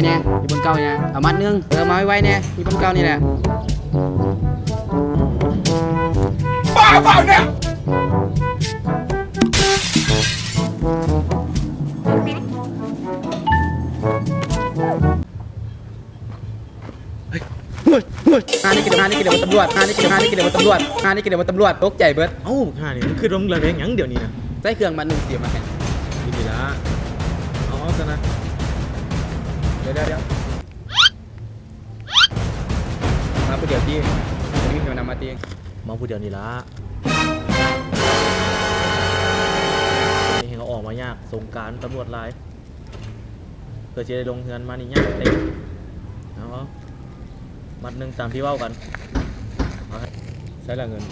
ແນ່ ຢູ່ບ່ອນເກົ່າແນ່ ເອົາມັດໜຶ່ງ ເອີ ມາໄວໆແນ່ ຢູ່ບ່ອນເກົ່ານີ້ແຫຼະ. ບ້າເປົ່າເນຍ ເຮີ້ຍ ເຮີ້ຍ ເຮີ້ຍ ຫານີ້ກິນ ຫານີ້ກິນ ດຽວຕຳຫຼວດ ຫານີ້ກິນ ຫານີ້ກິນ ດຽວຕຳຫຼວດ ຫານີ້ກິນ ດຽວຕຳຫຼວດ ຕົກໃຈເບິດ. ເອົ້າ ບັກຫ່ານີ້ ມັນຄືລົງລະແວງຫຍັງດຽວນີ້ນະ? ໃສ່ເຄື່ອງມັດໜຶ່ງ ຊິມາໃຫ້ ນີ້ລະ ເອົາ ເອົາຊັ້ນນະ ດຽວ ດຽວ ດຽວ ມາຜູ້ດຽວຕິ ບໍ່ມີໃຜນຳມາຕິ ມາຜູ້ດຽວນີ້ລະ ນີ້ແຮ່ງເອົາອອກມາຍາກ ສົງການຕຳຫຼວດຫຼາຍ. ເພື່ອຊິໄດ້ລົງເຮືອນມານີ້ຍາກເດ້. ເອົາ ເອົາ ມັດໜຶ່ງຕາມທີ່ເວົ້າກັນ. ເອົາ ໃຊ້ລະເງິນ.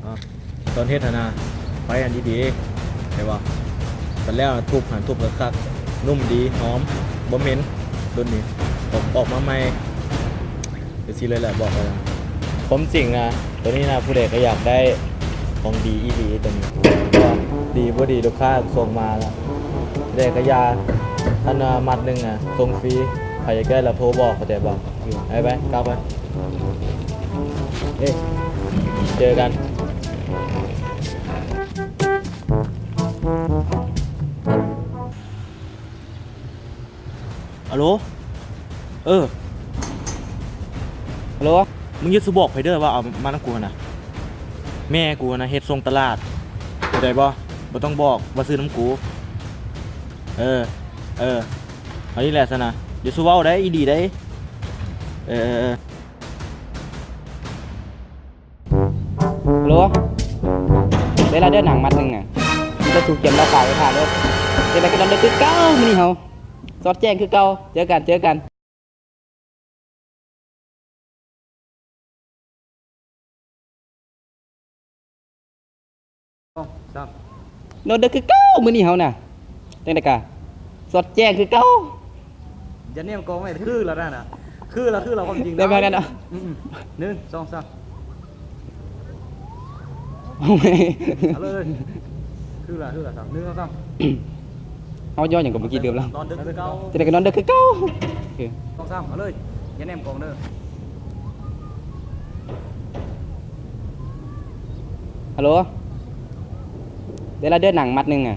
ເອົາ ຕອນເຮັດຫັ້ນນະ ໄຟຫັ້ນດີໆ ເຫັນບໍ່? ຕອນແລ້ວທຸບຫັ້ນ ທຸບຄັກໆ ນຸ້ມດີ ຫອມ ບໍ່ເໝັນ ລຸ້ນນີ້ ອອກ ອອກມາໃໝ່. ຈັ່ງຊີ້ເລີຍແຫຼະ ບອກເລີຍນະ ຄວາມຈິງນະ ໂຕນີ້ນະ ຜູ້ໃດກໍຢາກໄດ້ຂອງດີອີ່ຫຼີໂຕນີ້ ເພາະວ່າດີບໍ່ດີລູກຄ້າສົ່ງມາລະ ຜູ້ໃດກໍຢ່າ ຄັນວ່າມັດໜຶ່ງນະ ສົ່ງຟຣີ ໃຜຢາກໄດ້ລະໂທບອກ ເຂົ້າໃຈບໍ່? ໄປ ໄປ ກັບໄປ ເອີ ເຈີກັນ. ອາໂຫຼ ເອີ ອາໂຫຼ ມຶງຢ່າສູ່ບອກໃຜເດີວ່າເອົາມານຳກູຫັ້ນນະ ແມ່ກູຫັ້ນນະເຮັດສົ່ງຕະຫຼາດ ເຂົ້າໃຈບໍ່? ບໍ່ຕ້ອງບອກວ່າຊື້ນຳກູ ເອີ ເອີ ເອົານີ້ແຫຼະຊັ້ນນະ ຢ່າສູ່ເວົ້າໄດ໋ ອີ່ຫຼີໄດ໋ ເອີ ເອີ ເອີ. ໂຫຼ ໄດ້ລະເດີ ໜັງມັດໜຶ່ງນະ ມີແຕ່ສູກຽມລາວຂາຍໄວ້ຖ້າເດີ ເຮັດໄດ້ກໍນອນເດີຄືເກົ່າ ມື້ນີ້ເຮົາສອດແຈ້ງຄືເກົ່າ ເຈີກັນ ເຈີກັນ. ສອງສາມ ນອນເດີຄືເກົ່າ ມື້ນີ້ເຮົານະ ຈັ່ງໃດກະສອດແຈ້ງຄືເກົ່າ ຢ່າແນມກ້ອງໄວ້ ຄືລະນັ້ນນະ ຄືລະ ຄືລະ ຄວາມຈິງ ໄດ້ປະມານນັ້ນເນາະ ອືມໆ ໜຶ່ງ ສອງ ສາມ ເອົາເລີຍ ເອົາເລີຍ ຄືລະ ຄືລະ ສາມ ໜຶ່ງ ສອງ ສາມ ເຮົາຍ້ອນຫຍັງກໍເມື່ອກີ້ ລືມແລ້ວ ນອນເດີຄືເກົ່າ ຈັ່ງໃດກໍນອນເດີຄືເກົ່າ ໂອເຄ ສອງ ສາມ ເອົາເລີຍ ຢ່າແນມກ້ອງເດີ. ຮັລໂຫຼ ໄດ້ລະເດີ ໜັງມັດໜຶ່ງນະ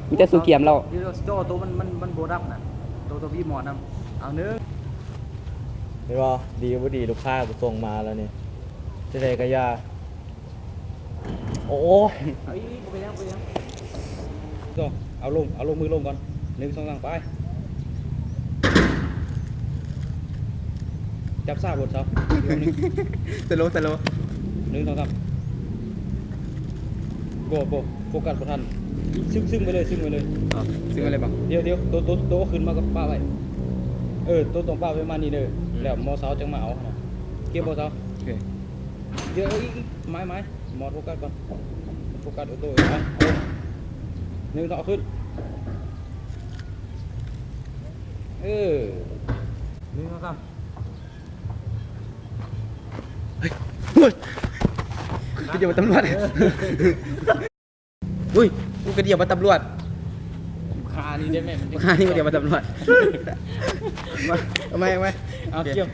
ມີແຕ່ສູກຽມແລ້ວ ດຽວ ດຽວ ຈໍໂຕມັນ ມັນ ມັນບໍ່ດັບນະ ໂຕ ໂຕບີໝອດນຳ ເອົາ ໜຶ່ງ ເຫັນບໍ່? ດີບໍ່ດີ ລູກຄ້າກໍສົ່ງມາແລ້ວນີ້ ຈັ່ງໃດກໍຢ່າ ໂອ້ຍ ເອົາອີກ ບໍ່ເປັນຫຍັງ ບໍ່ເປັນຫຍັງ ເອົາລົງ ເອົາລົງ ມືລົງກ່ອນ ໜຶ່ງ ສອງ ສາມ ໄປ ຈັບຊ້າໂພດ ສາວ ສະໂລ ສະໂລ ໜຶ່ງ ສອງ ສາມ ບໍ່ ບໍ່ ໂຟກັສບໍ່ທັນ ຊຶ້ງ ຊຶ້ງໄປເລີຍ ຊຶ້ງໄປເລີຍ ອາ ຊຶ້ງໄປເລີຍບໍ່? ດຽວ ດຽວ ໂຕ ໂຕ ໂຕຂຶ້ນມາກໍປະໄວ້ ເອີ ໂຕຕ້ອງປະໄວ້ປະມານນີ້ເດີ ອືມ ແລ້ວໝໍສາວຈັ່ງມາເອົາຫັ້ນນະ ເກັບບໍ່ສາວ? ໂອເຄ ດຽວ ອີກ ອີກ ໝາຍ ໝາຍ ໝອດໂຟກັສກ່ອນ ໂຟກັສໂອໂຕ້ ເອົາ ເອົາ ໜຶ່ງ ສອງ ເອົາຂຶ້ນ ເອີ ໜຶ່ງ ສອງ ສາມ ເຮີ້ຍ ເອີ ດຽວຕຳຫຼວດ ອຸ້ຍ ກູກະດຽວວ່າຕຳຫຼວດ ຂ້ານີ້ໄດ້ແມ່ນ ຂ້ານີ້ກະດຽວວ່າຕຳຫຼວດ ເອົາໃໝ່ ເອົາໃໝ່ ເອົາ ໂອເຄ ກຽມ